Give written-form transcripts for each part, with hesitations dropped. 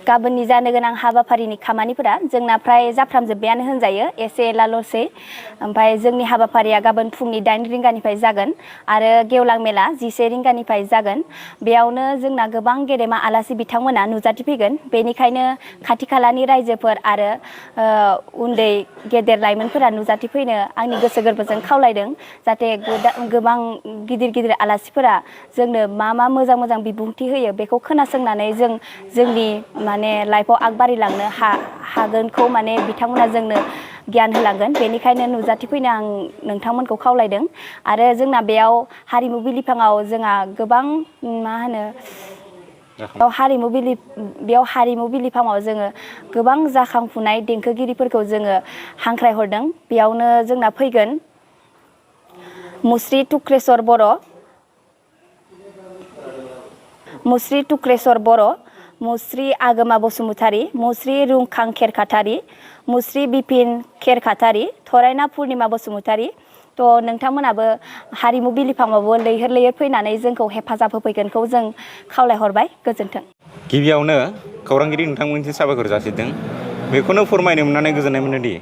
गाबोननि जानो गोनां हाबाफारिनि खामानिफोरा जोंना फ्राय जाफ्रामजोब्बायानो होनजायो एसे एलाल'सै ओमफ्राय जोंनि हाबाफारिया गाबोन फुंनि 8 रिंगानिफ्राय जागोन आरो गेवलां मेला 11 रिंगानिफ्राय जागोन बेयावनो जोंना गोबां गेदेमा आलासि बिथांमोना नुजाथिफैगोन बेनिखायनो खाथि खालानि रायजोफोर आरो उन्दै गेदेर लाइमोनफोरा नुजाथिफैनो आंनि गोसो गोरबोजों खावलायदों जाहाथे गोबां गिदिर आलासिफोरा जोंनो मा मोजां मोजां बिबुंथि होयो बेखौ खोनासंनानै जोंनि माने लाइफआव आगबारिलांनो हागोनखौ माने बिथांमोना जोंनो गियान होलांगोन बेनिखायनो नुजाथिफैनो आं नोंथांमोनखौ खावलायदों आरो जोंना बेयाव हारिमु बिलिफाङाव जोंहा गोबां मा होनो बेयाव हारिमु बिलिफाङाव जोङो गोबां जाखांफुनाय देंखोगिरिफोरखौ जोङो हांख्रायहरदों बेयावनो जोंना फैगोन मुस्रि टुक्रेश्वर बर' मुस्रि आगोमा बसुमतारी मुस्रि रुंखां खेरखातारी मुस्रि बिपिन खेरखातारी थरायना पुर्निमा बसुमतारी थ' नोंथांमोनाबो हारिमु बिलिफाङावबो लैहोर फैनानै जोंखौ हेफाजाब होफैगोनखौ जों खावलायहरबाय गोजोन्थों। गिबियावनो खौरांगिरि नोंथांमोननिसिम साबायखर जासिदों बेखौनो फोरमायनो मोननानै गोजोननाय मोनोदि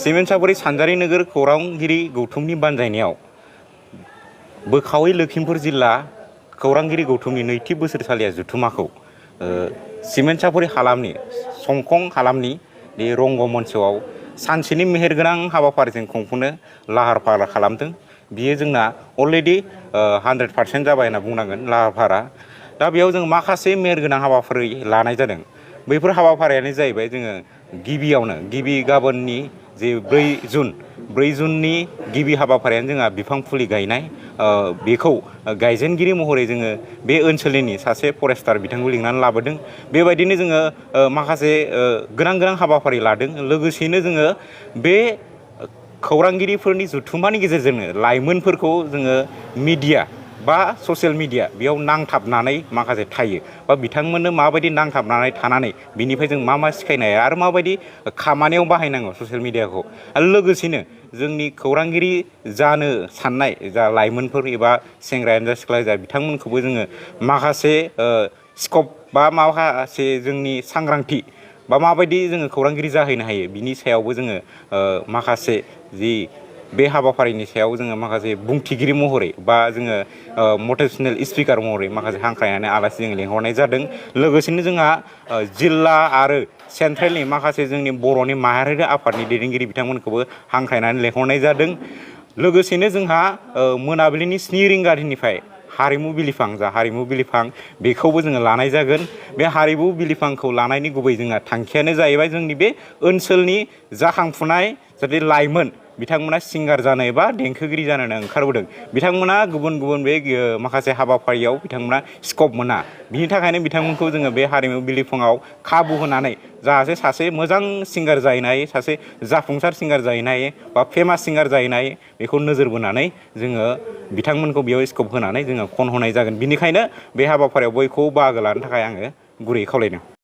सिमेन्ट सानजारि नोगोर खौरांगिरि गौथुमनि बानजायनायाव बोखावै लखिमपुर जिल्ला खौरांगिरि गौथुमनि नैथि बोसोरसालिया जुथुमाखौ सिमेन्ट हालामनि संखं हालामनि बे रंग मन्चआव सानसेनि मेहेरगोनां हाबाफारिजों खुंफुंनो लाहार फाहार खालामदों बियो जोंना अलरेडि 100% जाबाय होनना बुंनांगोन लाहार फाहारा दा बेयाव जों माखासे मेहेरगोनां हाबाफारि लानाय जादों बैफोर हाबाफारियानो जाहैबाय जोङो गिबियावनो गाबोननि जे 4 जुननि गिबि हाबाफारियानो जोंहा बिफां फुलि गायनाय बेखौ गायजेनगिरि महरै जोङो बे ओनसोलनि सासे फरेस्टार बिथांखौ लिंनानै लाबोदों बेबायदिनो जोङो माखासे गोनां हाबाफारि लादों लोगोसेनो जोङो बे खौरांगिरिफोरनि जुथुमानि गेजेरजोंनो लाइमोनफोरखौ जोङो मिडिया बा ससियेल मिडिया बेयाव नांथाबनानै माखासे थायो बा बिथांमोननो माबायदि नांथाबनानै थानानै बिनिफ्राय जों मा सिखायनो हायो आरो माबायदि खामानियाव बाहायनांगौ ससियेल मिडियाखौ आरो लोगोसेनो जोंनि खौरांगिरि जानो साननाय जा लाइमोनफोर एबा सेंग्रायानो जा सिख्लायानो जा बिथांमोनखौबो जोङो माखासे स्कप बा माखासे जोंनि सांग्रांथि बा माबायदि जोङो खौरांगिरि जाहैनो हायो बिनि सायावबो जोङो माखासे जि बे हाबाफारिनि सायाव जोङो माखासे बुंथिगिरि महरै बा जोङो मटिभेसनेल स्पिकार महरै माखासे हांख्रायनानै आलासि जों लेंहरनाय जादों लोगोसेनो जोंहा जिल्ला आरो सेन्ट्रेलनि माखासे जोंनि बर'नि माहारियारि आफादनि दैदेनगिरि बिथांमोनखौबो हांख्रायनानै लेंहरनाय जादों लोगोसेनो जोंहा मोनाबिलिनि 7 रिंगानिफ्राय हारिमु बिलिफां बेखौबो जोङो लानाय जागोन बे हारिमु बिलिफांखौ लानायनि गुबै जोंहा थांखियानो जाहैबाय जोंनि बे ओनसोलनि जाखांफुनाय जाहाथे लाइमोन बिथांमोना सिंगार जानो एबा देंखोगिरि जानो ओंखारबोदों बिथांमोना गुबुन बे माखासे हाबाफारियाव बिथांमोना स्कप मोना बिनि थाखायनो बिथांमोनखौ जोङो बे हारिमु बिलिफाङाव खाबु होनानै जाहाथे सासे मोजां सिंगार जाहैनो हायो सासे जाफुंसार सिंगार जाहैनो हायो बा फेमास सिंगार जाहैनो हायो बेखौ नोजोर बोनानै जोङो बिथांमोनखौ बेयाव स्कप होनानै जोङो खन होनाय जागोन बिनिखायनो बे हाबाफारियाव बयखौबो बाहागो लानो थाखाय आङो गुरैयै खावलायदों।